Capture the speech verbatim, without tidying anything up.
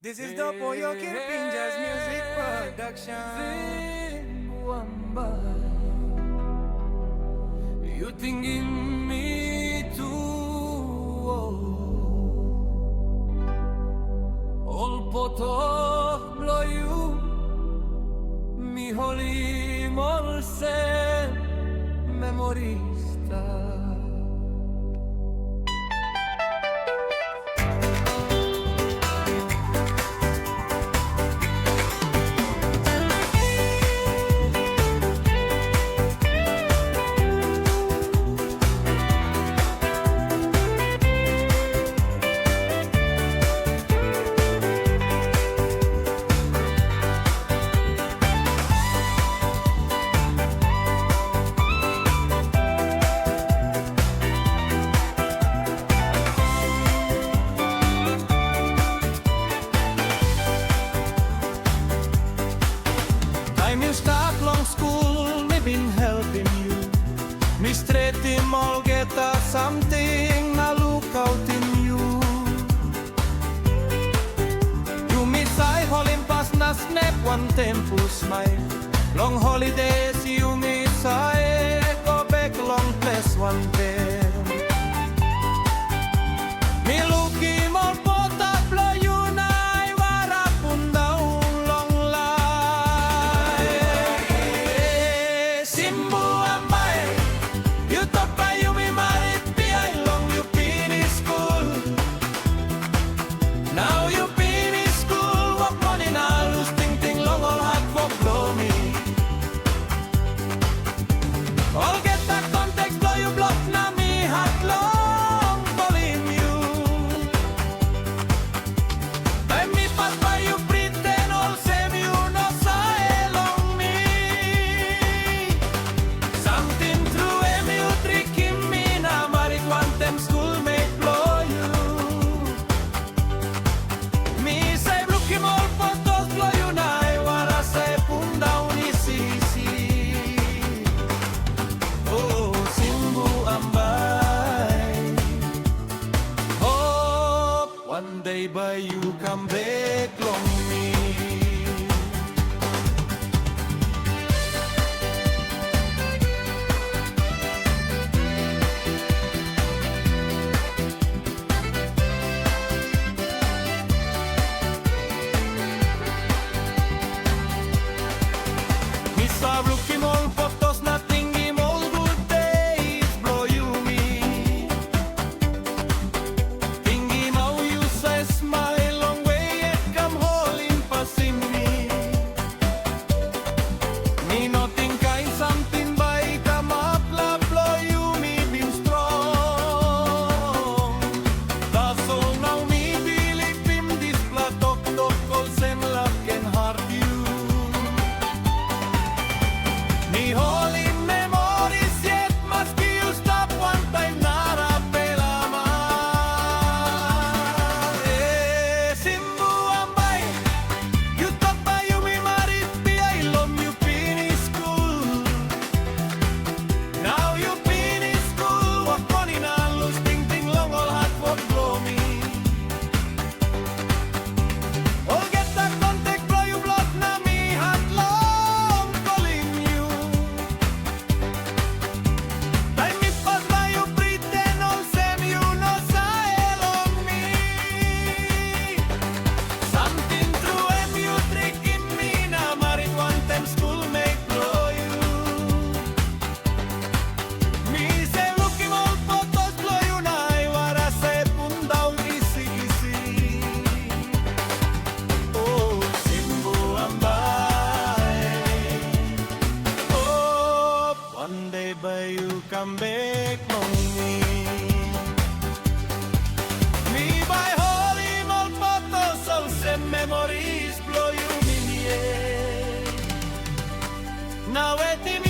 This is the Poyo Kirpinjas Music Production. Yu tingim mi tu, o. Ol poto bilong yu, mi holim olsem memories. Taim yu stap long skul, mi bin helpim yu. Mi stretim olgeta samting na lukautim yu. Yumi save holimpas na snap wantaim pusmail. Long holidays yumi save go bek long ples wantaim. Mi lukim ol pota bilong yu na ai wara pundaun long lain. Simbu Ambai, yu tok bai yumi marit bihain long yu pinis skul. Nau yu pinis skul, wok moni na lus tingting long ol hatwok bilong mi. Olgeta kontak bilong yu blok na mi hat long kolim yu. Taim mi pas bai yu priten olsem yu no save long mi. Samting tru em yu trikim mi na marit wantaim skulmeit bilong yu. Mi save lukim ol fotos bilong yu na ai wara save pundaun isi isi. O Simbu Ambai, hop wandae bai yu kam bek long mi. Mi save lukim ol fotos na tingim ol gut days bilong yumi. Tingim hau yu save smail long we yet kam holim pasim mi. Mi no ting kain samting bai i kamap, lav bilong yumi bin strong. Tasol nau mi bilipim dispela toktok olsem lav ken hartim yu. Mi holim memories yet, maski yu stap wantaim narapela man. E Simbu Ambai, yu tok bai yumi marit bihain long yu pinis skul. Nau yu pinis skul, wok moni na lus tingting long ol hatwok bilong mi. Olgeta kontak bilong yu blok na mi hat long kolim yu. Taim mi pas bai yu priten olsem yu no save long mi. Samting tru em yu trikim mi na marit wantaim skulmeit bilong yu. Mi save lukim ol fotos bilong yu na ai wara save pundaun isi isi. O Simbu Ambai, hop wandae bai yu kam bek long mi. Mi bai holim ol fotos olsem memories bilong yumi yet. Na wetim